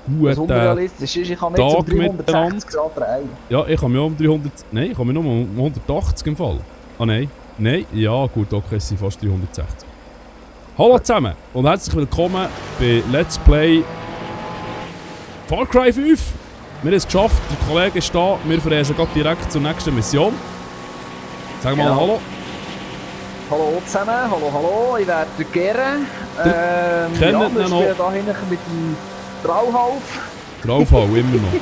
Was unrealistisch ist, ich kann nicht um 360 Grad drehen. Ja, ich kann mich auch um 300... Nein, ich kann mich nur um 180 im Fall. Ah nein. Nein, ja gut, okay, es sind fast 360. Hallo zusammen und herzlich willkommen bei Let's Play Far Cry 5. Wir haben es geschafft, der Kollege ist da, wir verreisen gerade direkt zur nächsten Mission. Sag mal Hallo. Hallo zusammen, hallo, ich werde der Gere. Wir spielen da hinten mit dem Grauhalf. Grauhau, immer noch.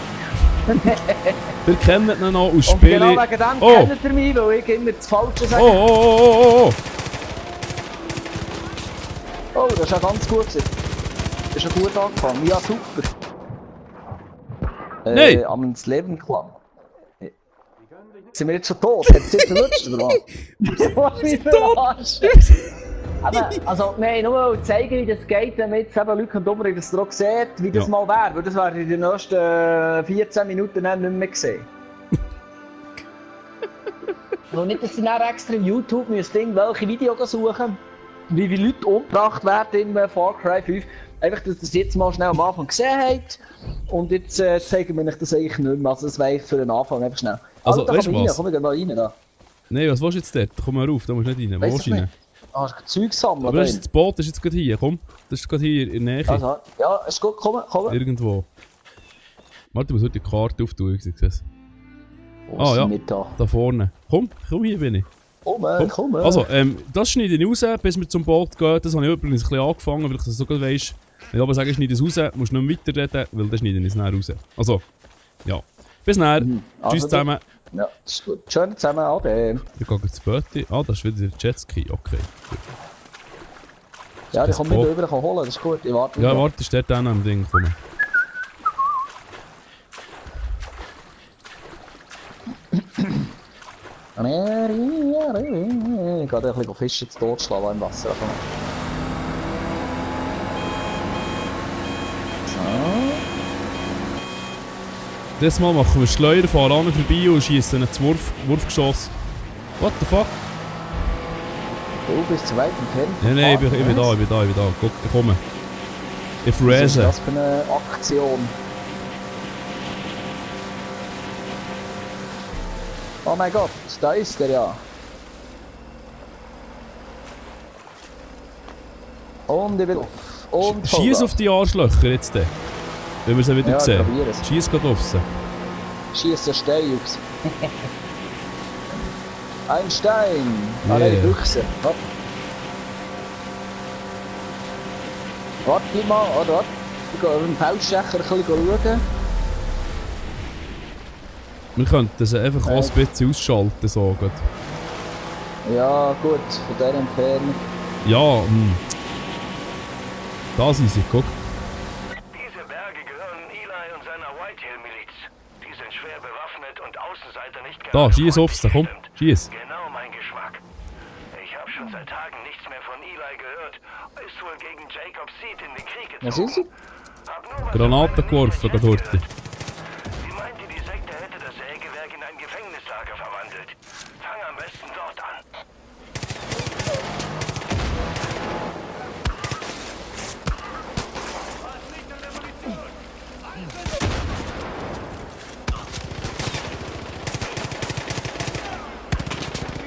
Wir kennen ihn noch aus Spielen. Genau wegen dem kennt ihr mich, weil ich immer das Falsche sage. Oh, das ist ja ganz gut. Das ist ja gut angefangen. Ja, super. Nein! Am Leben gelangt. Sind wir jetzt schon tot? Hat es jetzt verlutscht oder was? Wir sind tot! Also, nein, nur zeigen, wie das geht, damit jetzt eben Leute und Dummer das auch sieht, wie das mal wäre. Weil das wäre in den nächsten 14 Minuten nicht mehr gesehen. Und nicht, dass sie dann extra auf YouTube irgendwelche Videos suchen, wie viele Leute umgebracht werden in Far Cry 5. Einfach, dass ihr das jetzt mal schnell am Anfang gesehen habt. Und jetzt zeigen wir euch das eigentlich nicht mehr. Also, das wäre für den Anfang einfach schnell. Also, weißt du was? Komm, wir mal rein da. Nein, was willst du jetzt dort? Komm mal rauf, da musst du nicht rein. Wo willst du rein? Ah, Zeug sammeln. Aber das Boot ist jetzt gerade hier, komm. Das ist gerade hier in der Nähe. Also, ja, ist gut, komm. Irgendwo. Warte, ich muss heute die Karte auftun, ich sehe es. Oh, ja, da vorne. Komm, hier bin ich. Komm. Also, das schneide ich raus, bis wir zum Boot gehen. Das habe ich übrigens ein bisschen angefangen, weil ich das sogar weiss. Wenn du aber sagst, schneide es raus, musst du nicht mehr weiterreden, weil dann schneide ich es nachher raus. Also, ja. Bis nachher. Tschüss zusammen. Ja, ist gut. Schön zusammen, Ade. Ich gehe ins Bötchen. Ah, das ist wieder der Jetski. Okay. Gut. Ja, ich komme nicht rüber holen, das ist gut. Ich warte. Ja, warte, ist der dann am Ding gekommen. Ich gehe ein bisschen Fische zu Tod schlagen im Wasser. Das Mal machen wir Schleuder, fahren an vorbei und schießen einen Wurfgeschoss. What the fuck? Du bist zu weit entfernt. Nein, ich bin da. Guck, ich komme. Ich freeze. Was ist das für eine Aktion? Oh mein Gott, da ist er ja. Und ich will auf. Und schieß auf die Arschlöcher jetzt. Wenn wir sie wieder sehen. Schieß gerade auf sie. Schieß den Stein aus. Ein Stein! Yeah. Eine Büchse. Warte mal, oder? Ich gehe auf den Feldstecher ein bisschen schauen. Wir könnten sie einfach auch ein bisschen ausschalten. So. Ja, gut, von dieser Entfernung. Ja, da sind sie, guck. Diese Berge gehören Eli und seiner Whitehill-Miliz. Die sind schwer bewaffnet und Außenseiter nicht gerade. Da, schieß auf sie, komm, schieß. Genau mein Geschmack. Ich habe schon seit Tagen nichts mehr von Eli gehört. Ist wohl gegen Jacob Seed in den Krieg gezogen. Was ist sie? Granaten geworfen, gerade heute. Sie meinte, die Sekte hätte das Sägewerk in ein Gefängnislager verwandelt. Fang am besten dort an.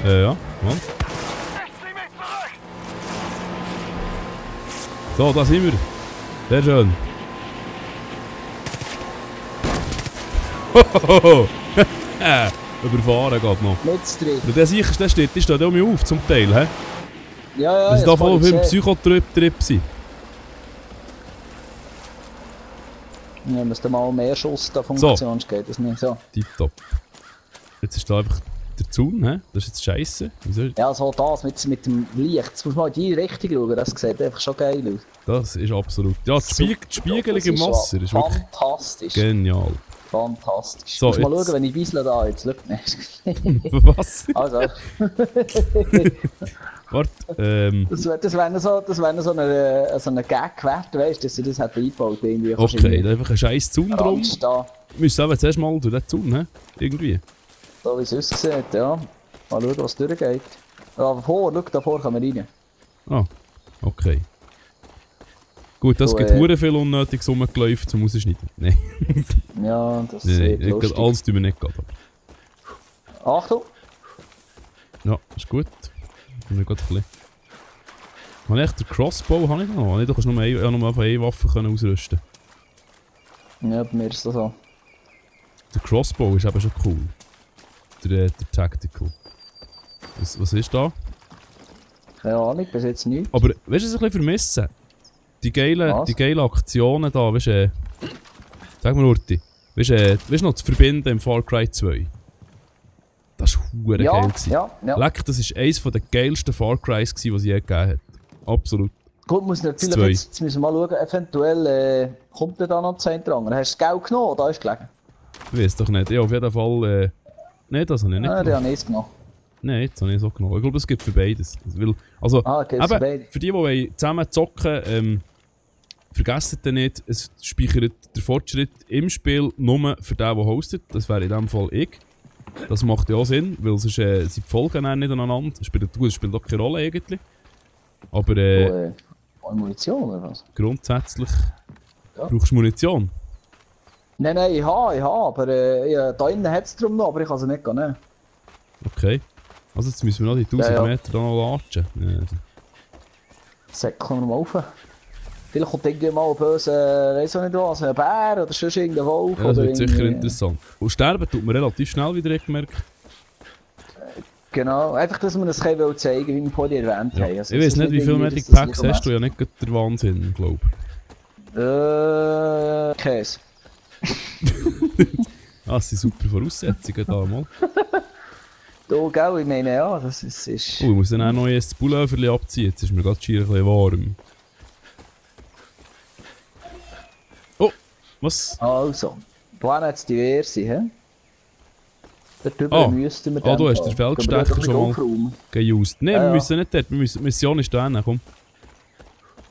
Ja, und? So, da sind wir. Sehr schön. Überfahren geht noch. Und der sicher, der steht auch mir auf zum Teil, hä? Ja, dass da voll auf dem Psychotrip sind. Ja, müsste mal mehr Schuss da Funktion geht das nicht so. Tipptopp. Jetzt ist da einfach der Zaun, hä? Das ist jetzt scheiße. Ja, so das mit dem Licht. Jetzt musst du mal in die Richtung schauen, das sieht einfach schon geil aus. Das ist absolut. Ja, die Spiegelung im Wasser ist wirklich fantastisch. Genial. Fantastisch. So, muss mal schauen, wenn ich Wiesle da jetzt Was? Also. Warte, das wäre so eine Gag wert, weißt du, dass sie das hat eingebaut irgendwie. Okay, da einfach ein scheiß Zaun drum. Wir müssen aber zuerst mal durch den Zaun, irgendwie. So wie es aussieht, ja. Mal schauen, was durchgeht. Ja, schau, davor kommen wir rein. Ah, okay. Gut, das So, gibt hure viel Unnötiges rumgeläuft zum Rausschneiden. Nein. Ja, das Nein, ist lustig. alles tun wir nicht gerade. Achtung! Ja, ist gut. Ich gerade ein bisschen. Habe ich echt den Crossbow habe ich noch? Du kannst nur einfach eine Waffe können ausrüsten. Ja, bei mir ist das so. Der Crossbow ist eben schon cool. Der Tactical. Was ist da? Keine Ahnung, bis jetzt nicht. Aber weißt du, was ich ein bisschen vermisse? Die geilen Aktionen da, weißt du, sag mal Urti, weißt du noch zu verbinden im Far Cry 2? Das war hure geil gewesen. Ja. Leck, das war eines der geilsten Far Crys, die es je gegeben hat. Absolut. Gut, muss natürlich jetzt müssen wir mal schauen, eventuell kommt da noch ein dran. Hast du das Geld genommen oder ist gelegen? Ich weiß doch nicht. Ja, auf jeden Fall. Nein, das habe ich nicht Ah, genommen. den habe ich genommen. Nein, jetzt habe ich es auch genommen. Ich glaube, es gibt für beides. Weil, also, Okay, eben, für beide. für die zusammen zocken, vergesst nicht, es speichert der Fortschritt im Spiel nur für den, der hostet. Das wäre in diesem Fall ich. Das macht ja auch Sinn, weil sonst sind die Folgen nicht aneinander. Es spielt auch keine Rolle eigentlich. Aber Munition oder was? grundsätzlich Ja. brauchst du Munition. Nein, ich habe, aber da innen hat es drum noch, aber ich kann sie nicht nehmen. Okay. Also jetzt müssen wir noch die 1000 Ja. Meter da noch latschen. Ja. Säckeln wir mal rauf. Vielleicht kommt irgendwann mal ein böser, weiss auch nicht was, ein Bär oder sonst irgendein Wolf. Ja, das oder wird sicher irgendwie- interessant. Und sterben tut man relativ schnell, wieder gemerkt. Genau, einfach, dass wir das zeigen wollen, wie wir vorhin erwähnt Ja. haben. Also, Ich es weiß ist nicht, wie viele irgendwie, Medic dass das Packs nicht hast du, ja nicht gerade der Wahnsinn, glaube ich. Käse. Das sind super Voraussetzungen da mal. Du, gell, ich meine, ja, das ist... Oh, ich muss dann auch noch das Pullover abziehen, jetzt ist mir gerade schier ein bisschen warm. Oh, was? Also, Plan hat es diverse, hä? Dort drüber müssten wir du hast den Feldstecher schon mal geused. Nein, wir müssen nicht dort, die Mission ist da, komm.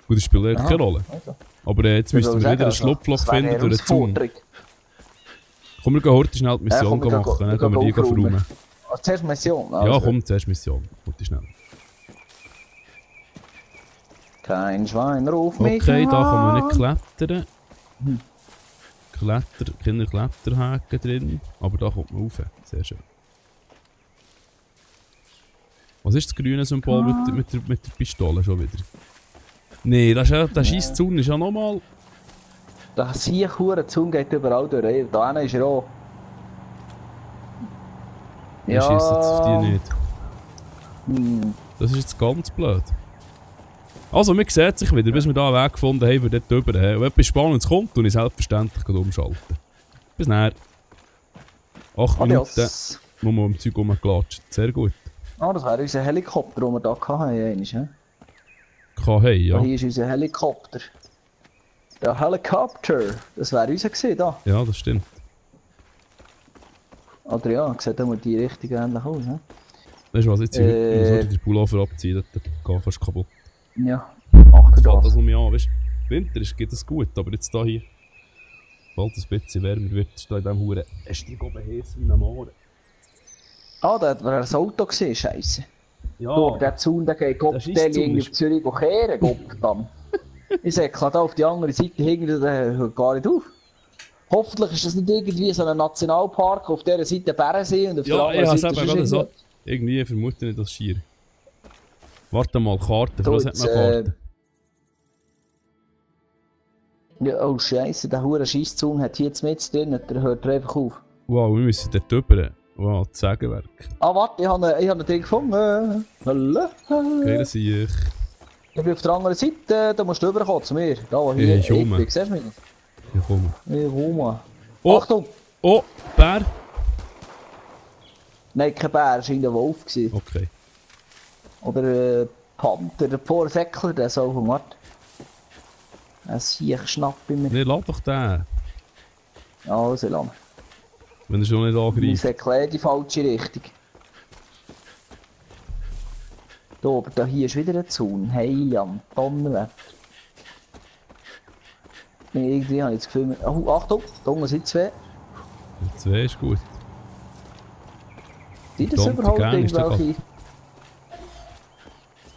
Gut, das spielt echt keine Rolle. Also. Aber jetzt müssten wir wieder ein Schlupfloch finden durch den Zaun. Komm, wir gehen heute schnell die Mission machen, dann können wir die verräumen. Also, zuerst Mission? Ja, Also. komm, zuerst Mission. Heute schnell. Kein Schwein, ruf mich Okay, da kann man an. nicht klettern. Keine Kletterhaken drin, aber da kommt man rauf. Sehr schön. Was ist das grüne Symbol mit der Pistole schon wieder? Nee, das ist ja, der Scheisszaun ist ja nochmal... Der Siechhurenzaun geht überall durch. Ey, da hinten ist er auch. Ich schieße jetzt auf die nicht. Hm. Das ist jetzt ganz blöd. Also, man sieht sich wieder, bis wir da einen Weg gefunden haben, für dort drüber. Und wenn etwas Spannendes kommt, tue ich selbstverständlich umschalten. Bis nachher. 8 Minuten, Adios. wo wir am Zeug rumgelatscht. Sehr gut. Ah, das wäre unser Helikopter, den wir hier hatten. Hey, ja. Hier ist unser Helikopter. Der Helikopter, das wäre unser gewesen, da. Ja, das stimmt. Oder ja, sieht immer die Richtung ähnlich aus. Ne? Weißt du was, jetzt muss ich den Pullover abziehen, der geht fast kaputt. Ja, achte Jetzt fällt das das. noch mehr an, weißt du? Winter geht es gut, aber jetzt da hier, sobald es ein bisschen wärmer wird, ist da in diesem Huren Estrig oben heiß wie am Morgen. Ah, da war ein Auto gesehen, Scheiße. Ja, Oh, der Zaun, der geht Gott, Der der Scheisszaun irgendwie ist- auf Zürich kehren, Gott dann. Ich säckle da auf die andere Seite hinten, der hört gar nicht auf. Hoffentlich ist das nicht irgendwie so ein Nationalpark, auf dieser Seite Bärensee und auf der ja, anderen ich habe Seite es eben ist gerade so. irgendwas. Irgendwie vermute ich das schier. Warte mal, Karte, für Du, was hat jetzt, man Karte? Ja, oh Scheiße, der hure Scheisszaun hat hier jetzt mit drin, der hört einfach auf. Wow, wir müssen dort drüber. Wow, das Sägewerk. Ah, warte, ich habe ein Ding gefunden. Geil, sehe ich. Ich bin auf der anderen Seite, da musst du rüberkommen zu mir. Da, wo hier Ich komme. bin. Siehst du mich? Ich komme. Ich komme. Oh. Achtung! Oh, Bär! Nein, kein Bär, es war ein Wolf. Gewesen. Okay. Oder ein Panther, der Vorsäckler, der so von Mart. Ein Siechschnapp bei mir. Nee, lass doch den. Also lang. Wenn er schon nicht Ich angreift. säckle in die falsche Richtung. Da, aber da hier ist wieder ein Zaun. Heiland, Donnerwetter. Irgendwie habe ich das Gefühl... Oh, Achtung, da unten sind zwei. 2 ist gut. Sind das Verdammt, überhaupt gern ist der irgendwelche...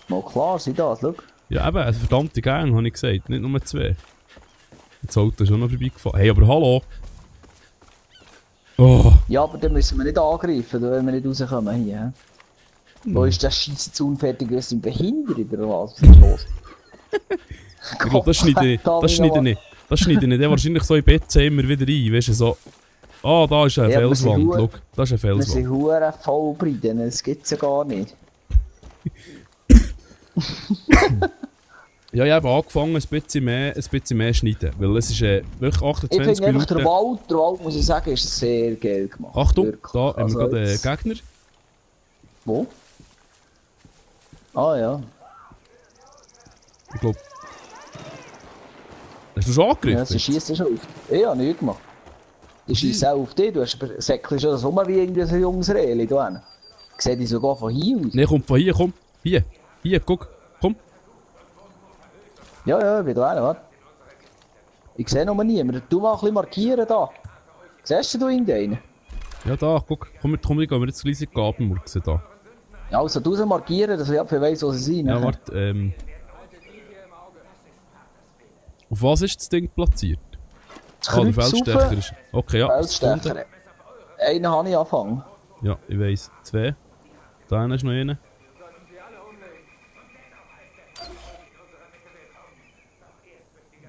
Mal klar, sind das, schau. Ja, eben, eine verdammte Gang, habe ich gesagt. Nicht nur 2. Das Auto ist schon noch vorbeigefahren. Hey, aber hallo! Oh! Ja, aber dann müssen wir nicht angreifen, wenn wir nicht rauskommen hier. Wo ist der Scheiße zu unfertig, wir sind behindert oder was? Was ist los? Ich glaube, das schneide ich nicht. Das schneide ich nicht. Das schneide ich nicht. Der wahrscheinlich so in Bett immer wieder rein. Weißt du, so. Ah, da ist eine Felswand. Schau, da ist eine Wir Felswand. sind hure vollbriden, das gibt's ja gar nicht. Ja, ich habe angefangen ein bisschen mehr schneiden. Weil es ist wirklich 28 Ich finde einfach, Minuten. der Wald, muss ich sagen, ist sehr geil gemacht. Achtung, Wirklich. da haben wir gerade einen jetzt- Gegner. Wo? Ah ja. Ich glaube. Hast du schon angegriffen? Ja, sie schießen schon auf. Ich habe nichts gemacht. Die schießen auch auf dich, du säckelst schon so wie irgendwie so ein junges Rehli da hinten. Ich sehe die sogar von hier aus. Nein, komm von hier, komm. Hier, guck, komm. Ja, ich bin da hinten, warte. Ich sehe noch niemanden. Du mal ein bisschen markieren da. Siehst du irgendeinen? Ja, da, guck. Komm, gehen wir jetzt gleich in die Gabenmurkse da. Ja, also du markieren, dass ich einfach weiss, wo sie sind. Ja, nachher. warte, Auf was ist das Ding platziert? Das Ah, der Kreuz Feldstecher rauf, ist. Okay, ja. Feldstecher. Einen habe ich angefangen. Ja, ich weiss. 2. Da hinten ist noch einer.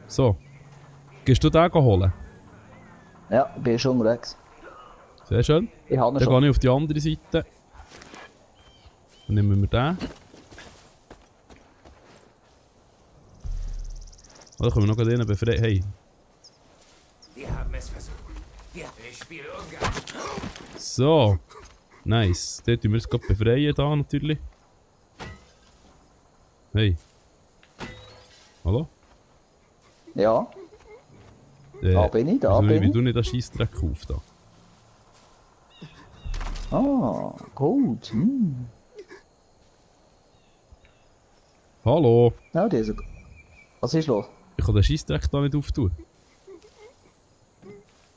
So. Gehst du den holen? Ja, ich bin schon unterwegs. Sehr schön. Ich habe ihn Dann schon. gehe ich auf die andere Seite. Dann nehmen wir den. Oh, dann können wir noch einen befreien. Hey. Wir haben es versucht. Ich spiele ungern. So. Nice. Dort tun wir es gerade befreien, da natürlich. Hey. Hallo? Ja, da bin ich, da bin Wie ich. du nicht den Scheissdreck auf da? Ah, gut. Hallo? Ja, die ist Was ist los? Ich kann den Scheissdreck da nicht auftun.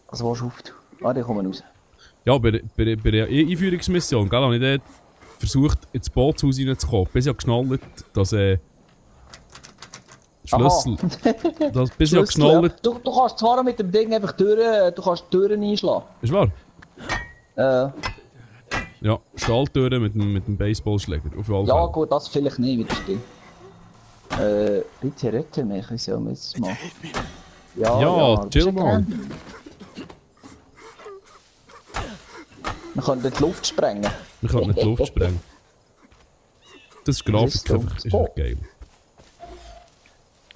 Was willst du auf? Ah, die kommen raus. Ja, bei der Einführungsmission, gell, habe ich dort versucht, ins Bootshaus reinzukommen. Bis ich habe geschnallt, dass Schlüssel. Bis ich habe Schlüssel, ja. geschnallt. Du kannst zwar mit dem Ding einfach du kannst die Türen einschlagen. Ist wahr? Ja, Stahltüren mit dem Baseballschläger. Auf jeden ja Fall. gut, das vielleicht nicht mit dem Spiel. Bitte rette mich, ich soll es machen. Ja, chill mal. Wir können die Luft sprengen. Wir können nicht die Luft sprengen. Das ist Grafik einfach, ist einfach geil.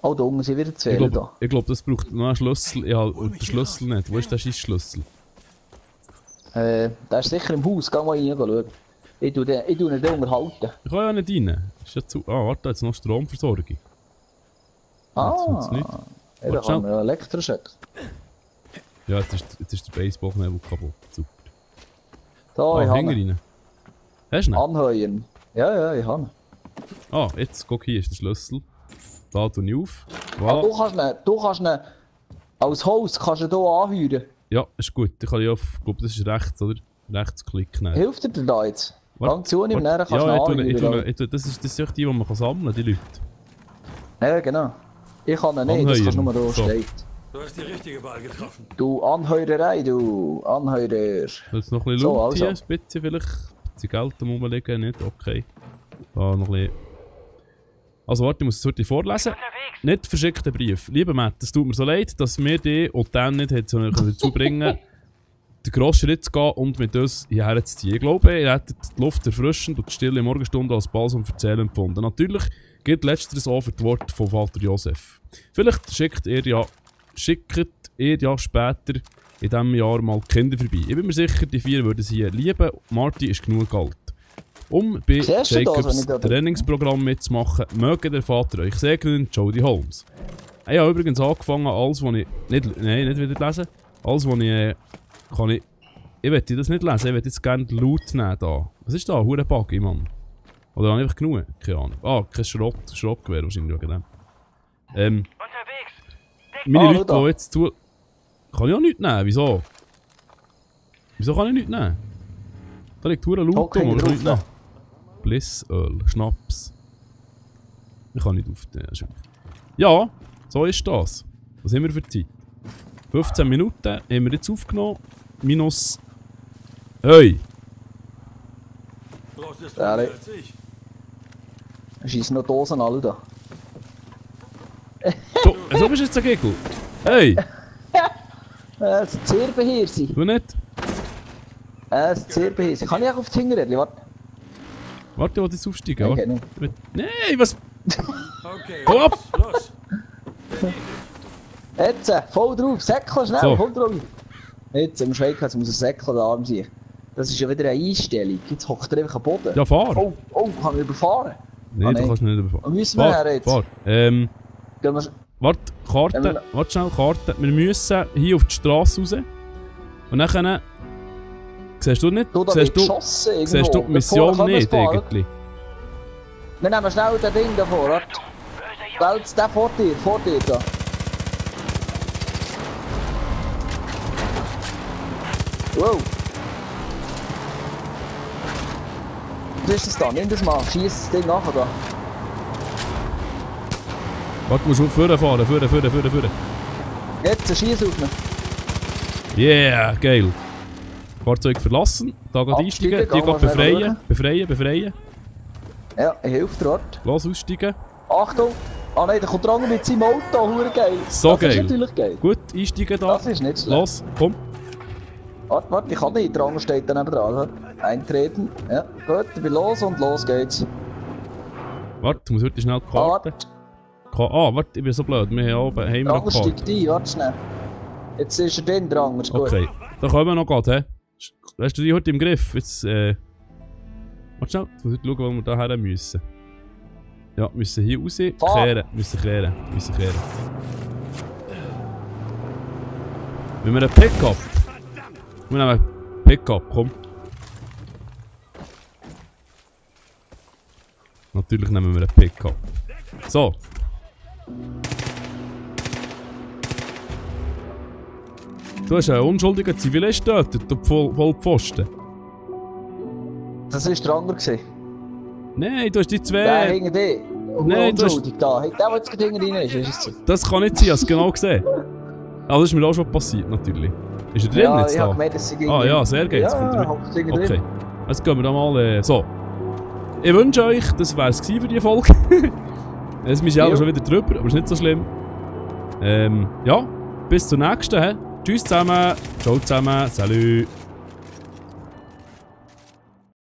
Oh, da unten sind wieder zwei da. Ich glaube, das braucht noch einen Schlüssel. Ich habe den Schlüssel nicht. Wo ist der Schlüssel? Der ist sicher im Haus, geh mal rein schauen. Ich tu ihn dann unterhalten. Ich kann ja nicht rein. Ist ja zu. Ah, warte, jetzt noch Stromversorgung. Jetzt wird's nicht. Ja, Warte da kann man ja Elektroschöck. Ja, jetzt ist der Baseballknebel kaputt. Super. Da, ich Finger habe ihn. rein. Hast du ihn? Anheuern. Ja, ich habe ihn. Ah, jetzt, guck, hier ist der Schlüssel. Da tue ich auf. Ah, Voilà. du kannst ihn als Haus kannst du hier anheuern. Ja, ist gut. Ich kann ja auf, ich glaube, das ist rechts, oder? Rechtsklick nehmen. Hilft dir da jetzt? Warte, Gang zu ihm, warte. dann kannst du ihn anheuern. Das ist echt die man kann sammeln, die Leute. Ja, genau. Ich kann ihn nicht, das kannst du nur da So. stehen. Du hast die richtige Wahl getroffen. Du Anheurerei, du Anheurer. Jetzt noch ein bisschen So, Loot hier, also. ein bisschen vielleicht. Ein bisschen Geld am rumliegen, nicht? Okay. Da noch ein bisschen. Also warte, ich muss es heute vorlesen. Nicht verschickter Brief. Lieber Matt, es tut mir so leid, dass wir dich und Dan nicht dazu bringen, den grossen Schritt zu gehen und mit uns hierher zu ziehen. Ich glaube, ihr hättet die Luft erfrischend und die stille Morgenstunde als Balsam für die Seele empfunden. Natürlich gilt letzteres auch für die Worte von Vater Josef. Vielleicht schickt ihr ja später in diesem Jahr mal die Kinder vorbei. Ich bin mir sicher, die 4 würden sie hier lieben. Marty ist genug alt. Um bei Siehst du das, wenn Jacobs ich da- Trainingsprogramm mitzumachen, möge der Vater euch segnen, Jodie Holmes. Ich habe übrigens angefangen, alles, was ich... nicht wieder lesen. Alles, was ich... kann ich... Ich möchte das nicht lesen, ich möchte jetzt gerne den Loot nehmen da. Was ist da? Hure Buggy, Mann. Oder habe ich einfach genug? Keine Ahnung. Ah, kein Schrottgewehr wahrscheinlich wegen dem. Unterwegs. Meine Ah, Leute, da. die jetzt zu... Kann ich auch nichts nehmen? Wieso? Wieso kann ich nichts nehmen? Da liegt hure Loot Okay, rum, aber ich kann drauf, nichts nehmen. Blissöl, Schnaps. Ich kann nicht auf den... Ja, so ist das. Was haben wir für Zeit? 15 Minuten haben wir jetzt aufgenommen. Minus... Hey! Schießen noch Dosen alle da. So bist du jetzt ein Gegel. Hey! Das ist ein Zirbenhirse. Du nicht? Das ist ein Zirbenhirse. Kann ich auch auf die Hinterrädchen? Warte. Warte, ich will jetzt aufsteigen. Nein, Warte. Nein, was? Okay, Hau ab! los. Jetzt, voll drauf. Säckle schnell, So. voll drauf. Jetzt, im Schweig, jetzt muss er Säckle den Arm sein. Das ist ja wieder eine Einstellung. Jetzt hockt er einfach am Boden. Ja, fahr! Oh, kann ich überfahren? Nein, du kannst nicht überfahren. Wo müssen wir her jetzt? Fahr. Gehen wir... Warte, Karte. Warte schnell, Karte. Wir müssen hier auf die Straße raus. Und dann... Siehst du nicht? Du, da wird geschossen irgendwo. Siehst du die Mission nicht irgendwie? Wir nehmen schnell das Ding davor, warte. Wälz den vor dir da. Wow. Was ist das da? Nimm das mal, schieß das Ding nachher da. Warte, du musst vorne fahren, vorne. Jetzt, schieß auf ihn. Yeah, geil. Fahrzeug verlassen, da geht einsteigen, die geht befreien. Ja, ich helfe dir, warte. Los, aussteigen. Achtung! Ah nein, da kommt der andere mit seinem Auto, hure geil. So das geil. ist natürlich geil. Gut, einsteigen da. Das ist nicht schlecht. Los, komm. Warte, ich kann nicht, der andere steht da nebenan. Oder? Eintreten. Ja, gut, ich bin los und los geht's. Warte, ich muss heute schnell die Karte. Warte, ich bin so blöd, wir haben oben Der andere steigt ein, warte schnell. Jetzt ist er drin, der andere, ist gut. Okay, da kommen wir noch gerade, hä? Hast du die heute im Griff? Jetzt, warte schnell, jetzt muss ich schauen, wo wir da her müssen. Ja, wir müssen hier raus, kehren. Wir nehmen einen Pickup. Wir nehmen einen Pickup, komm. Natürlich nehmen wir einen Pickup. So. Du hast einen unschuldigen Zivilist getötet, du Vollpfosten. Das war der andere gewesen. Nein, du hast die zwei... Der hinter dir. Nein, du hast... Unschuldig da. Der, der jetzt gerade hinter rein ist es so. Das kann nicht sein, hast du genau gesehen. Aber das ist mir auch schon passiert, natürlich. Ist er drin Ja, jetzt ich da? hab gemeint, dass sie gegen... Ja, sehr geil. Ja, hockt irgendwie Okay, drin. jetzt gehen wir da mal... so. Ich wünsche euch, das wäre es für diese Folge. Jetzt sind wir selber schon wieder drüber, aber ist nicht so schlimm. Ja, bis zur nächsten. He? Tschüss zusammen, ciao zusammen, salut.